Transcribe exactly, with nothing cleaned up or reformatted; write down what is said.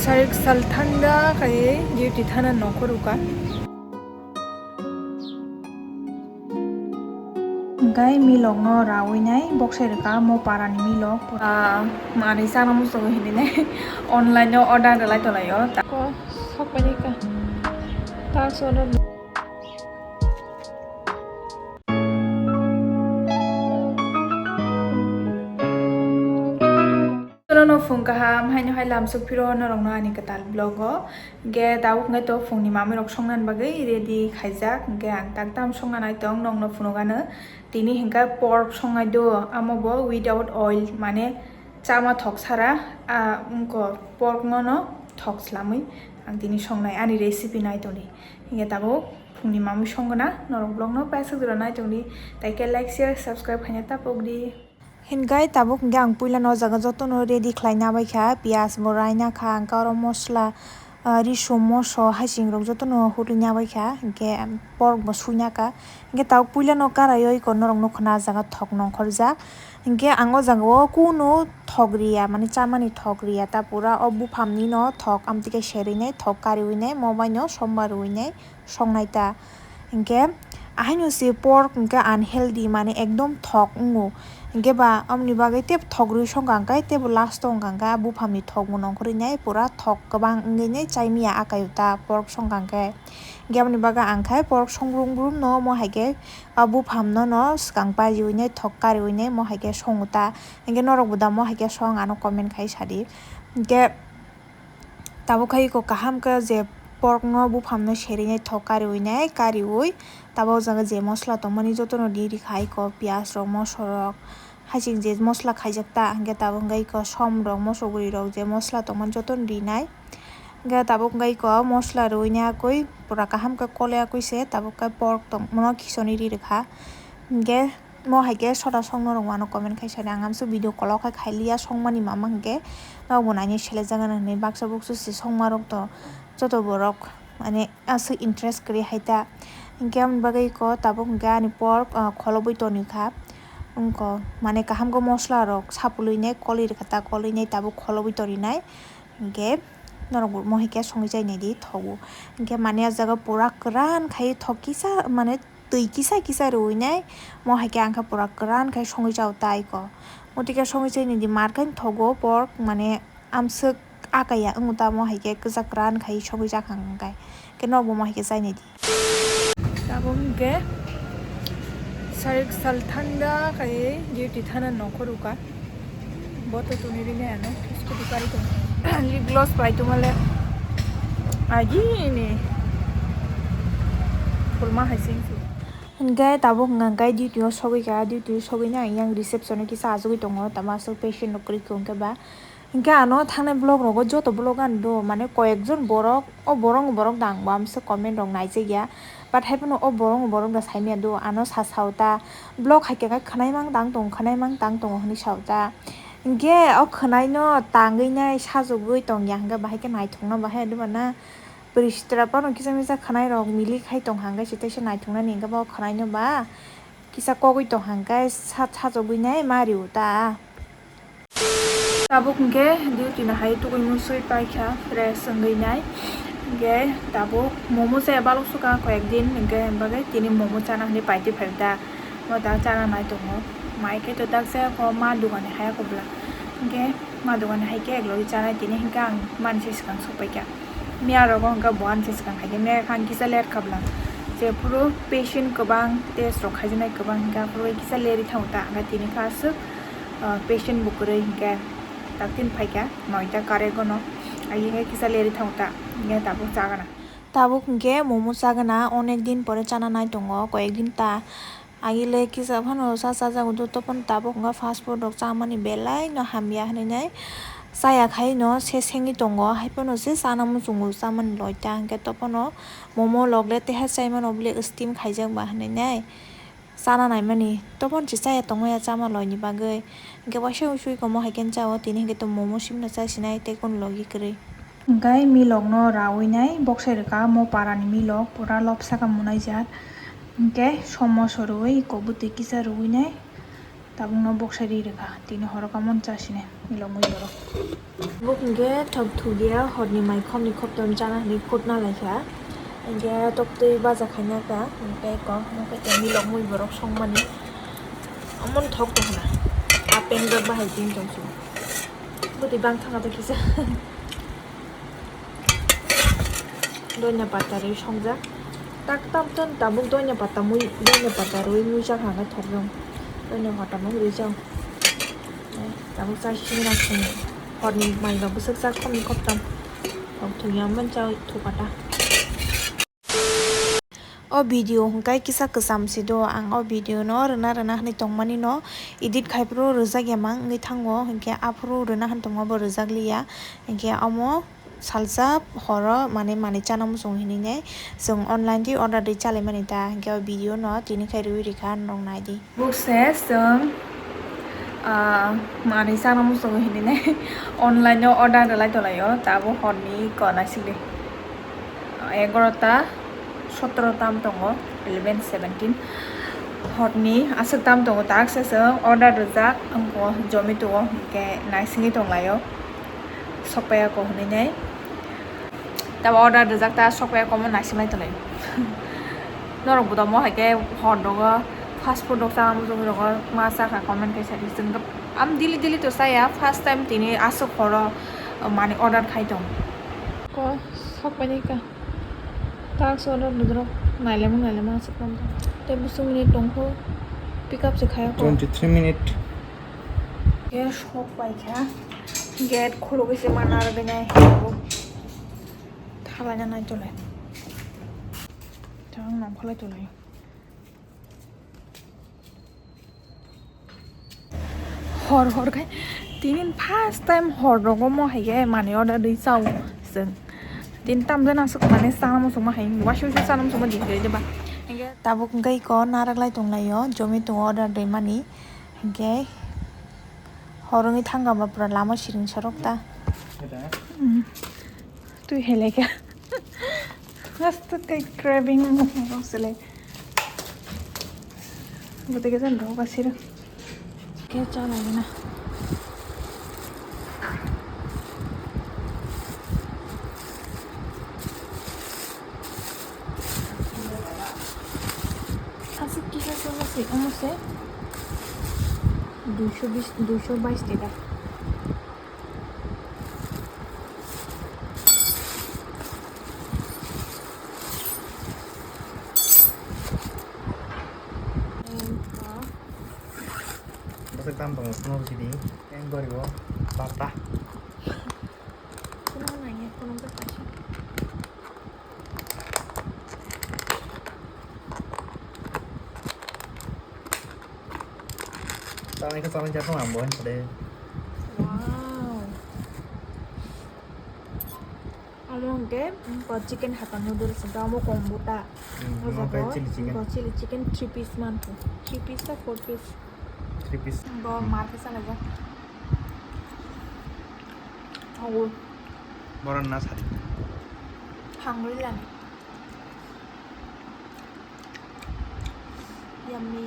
Tarik salthanda khai duty thana nongkhor uka. Hingkai milokno rawi nai boksai rwkha mo parani milok. Ah, manwi chana muchungo hinwi nai online o order rwlai tonglaio. Ta-, ko sokpaini ka. Ta sono. Norokno phung kaham, haino hai lamsok phiro norokno ani kwtal vlog o. Hingke tabuk hingke to phungni mamwi rok songnani bagwi ready khaijak. Hingke ang tak tam songna nai tong, nokno phunukgano. Tini hingke pork songnai do, amo bo without oil, mane chama thok sara, ah, wngko pork no no thok slamwi ang tini songnai ani recipe nai tongdi. Hingke tabuk phungni mamwi songna norok vlog no paisuk jora nai tongdi. Tai khe like, share, subscribe khaina ta pokdi. Hinkai tabuk hingke ang puila no jaga jotono ready khlaina bai kha, piyaj bo raina kha, hingke oro mosla, ah, riso moso hasing rok jotono hurina bai kha, hingke pork bo suina kha, hingke tabuk puila no karai o iko norok nukha na jaga thok nongkhorjak, hingke ang o jaga o kunu thok riya, mane chamani thok riya, ta pura o buphang ni no thok amtwi khe serwi nai, thok kariwi nai, mo bai no sombar rwi nai. Songnai ta. Hingke ahaino se pork hingke unhealthy, mane ekdom thok wngo. Hingke ba amoni bagwi tebo thok rwi songkha hingke tebo last o wngkha hingke a buphamni thok bo nongkhorwi nai pura thok kwbang wngwi nai chai maya a kaio ta pork songkha hingke. Hingke aboni bagwi ang khe pork song brum brum no omo hai khe a bupham no no swkang pariwi nai thok kariwi nai omo hai khe songo ta. Hingke norok bo da omo hai khe song ano comment khai sadi. Hingke. Tabuk khai iko kaham khe je pork no buphang no serwi nai thok kariwi nai kariwi tabuk o jaga je mosla tongmani jotono ri rikha iko piyaj rok moso rok hasing je mosla khaijak ta hingke tabuk hingke iko som rok moso guri rok je mosla tongmani jotono rinai hingke tabuk hingke iko mosla rwui nai akui pura kaham khe kole akui se tabuk khe pork tongmano khisoni ri rikha hingke. Mo hai khe soda song norok mano comment khai sadi ang amso video kolok khai khai liya songmani mama hingke norok bo naini selejak gana hinwi baksa buksu se songma rok to joto borok mane aswk interest kwrwi hai ta hingke aboni bagwi ko tabuk hingke ani pork ah, kholobwi toni kha wngko mane kaham khe mosla rok sapului nai kolwi rwkha ta kolwi nai tabuk kholobwi toni nai hingke norok bo mo hai khe songwi chai nai di thogo hingke mane ah jaga pura kwran khai thok kisa mane. Twi kisa kisa rwui nai mo hai khe ang khe pura kwran khai songwi chao tai ko. Motwi khe songwi chai nai di mar khai thogo pork mane amswk akaya wng tamo hai khe kwchak kwran khai songwi chakha hwn khai khe nokbo mo hai khe chai nai di. Tabuk hwnkhe sarik sal thanda khai duty thana nongkhor uka. Boto tuni rini ano scooty kari tong. Lip gloss pai tongmale. Agi ni. Pulma hai sing si. Hingke tabuk hingka hingke duty o sogwi ka, duty o sogwi na yang reception o kisa achugwi tongo, tamo aswk patient rok kwrwi khe hingke ba. Hingke ano thangnai vlog rogo joto vlog ano do, mane koyek jon borok, o borok borok dang bo amswk comment rok naijak ya. But hai phano o borok borok da saimanya do, ano sa sao ta. Vlog hai khe khwnai mang tang tongo, khwnai mang tang tongo hwnwi sao ta. Hingke o khwnai no tangwi nai sajagwi tong ya, hingke bahai khe naithok no bahai do bana. Bwrwi sitra phano kisa misa khwnai rok milik hai tong hangkhe se teisa naithok nani hingke bo khwnai no ba kisa kogwi tong hangkhe sa-, sajagwi nai ma rio ta. Tabuk hingke duty no hai tugui musui paikha fresh wngwi nai. Hingke tabuk momo chaya balok sukha koyek din hingke bagwi tini momo chana hinwi paitwi phaikha. Mo ta chana nai tongo. Mai khe to dak chaya kho ma dogani hai kho bwla. Hingke ma dogani hai khe eklogi chanai tini hingke ang manse swkang sokpaikha. Miya rogo hingke bo ani se swkang hai khe miya khe ang kisa late kha bwla. Je phuru patient kwbang test rok khaijaknai kwbang hingke aphuru kisa late thango ta hingke tini kha aswk. Ah, patient bo kwrwi hingke taktin phaikha noita karek gono, ayenge kisa leri thangta, hingke tabuk chagana. Tabuk hingke momo chagana, onek din pore chana nai tongo, koyek din ta. Agile kisa phano cha chajago do, topon tabuk hingke fast food rok chamani belai no hamya hinui nai chaya khai no se sengwi tongo, hai phano se chana muchungo chamani loi ta, hingke topono momo logle teha chaimano bile steam khaijak ba hinui nai. Chana naimani topon se chaya tongmaya chama loini bagwi. Hingke waisa usui komo hai khe chao, tini hingke to momo simno chasinai tei kunu logi kwrwi. Hingke milokno rawi nai boksai rwkha mo parani milok pura lopsa kha munaijak. Hingke somoso rwui iko bwtwi kisa rwui nai. Tabukno boksa ri rwkha, tini horo kamon chasine milok mui borok. Buk hwnkhe thok thugya horni mai khopni khoptom chana hinwi kutna laikha. Hwnkhe toktwi baja khaina kha, hwnkhe kok hwnkhe milok mui borok songmani. Amon thok tongna. Apeng rok bahai tin tongsu. Bwtwi bang thangna to kisa. Doina pata rwi songjak. Tak tam ton tabuk doina pata mui, doina pata rwi mui jak hwnka thokjak. Doina pata mui rwi jak. Tabuk chai sini rang sini. Horni mai rok bwswk jak khopni khoptam. Thok thung ya man chai thuk ata. O video hwnkhe kisa kwcham se do, ang o video no rwna rwna hinwi tongmani no edit khai phuru rwjak ya mang wngwi thango, hinkhe aphuru rwna hinwi tongma bo rwjak liya, hinkhe omo salsa horo mane manwi chana muchung hinwi nai chwng online twi order rwi chalaimani ta, hinkhe o video no tini khai rwi rikha norok naidi. Bukse chwng, ah, manwi chana muchungo hinwi nai online o order rwlai tonglaio, tabuk horni kona sidi egarota sotro tam tongo, eleven seventeen horni aswk tam tongo, taksa chwng order rwjak wngkha Zomato o, hinkhe naisingwi tonglaio, sokpaiya kok hinwi nai. Tabo order rijak ta sokpaiya komo naising lai tongo. Norok bo tamo hai khe hor rogo fast food rok chana muchung rogo ma cha kha comment khai sa di. Chwng am daily daily to chaya, first time tini aswk horo mani order khai tong. Ko sokpaini ka tak so order nudro nailemo nailemo aswk tong. Te busung ni tongkho pick up se khaya ko. Twenty three minute. Gas hok pai kha. Gate khulugwi se mana rwgwi nai. Thalai na nai tole. Tang nong kholai tole. Hor hor khai. Tinin first time hor rogo mo hai khe mani order dei chao. Seng. Tin tam jana suk mani sana mo suma hai. Wasu wasu sana mo suma di dei ba. Tabuk ngai ko narak lai tong lai yo. Zomato order dei mani. Hinkhe horongwi thangkha ba pura lama siring sorok ta. Twi hai lai kha. Hasta kai craving rok se lai. Bote khe jan rok asir. Khe cha lai na. Aswk kisa se omo se, omo se duisho bis, duisho bais taka. Bwswk tam tongo, phunuk sidi, teng goribo, bata. Phunuk nangya, phunuk jak kaisa. Chana khe chana jak phano ang bo hwn sade. Wow. Amo hwnkhe, mm, chicken hakka noodles hwnkhe amo combo ta. Hmm, o jaga o chili chicken. Chili chicken three piece mankho. Three piece ta four piece? Three piece. Bo mar khe chalaijak. Thago. Boron na sari. Hungry lani. Yummy.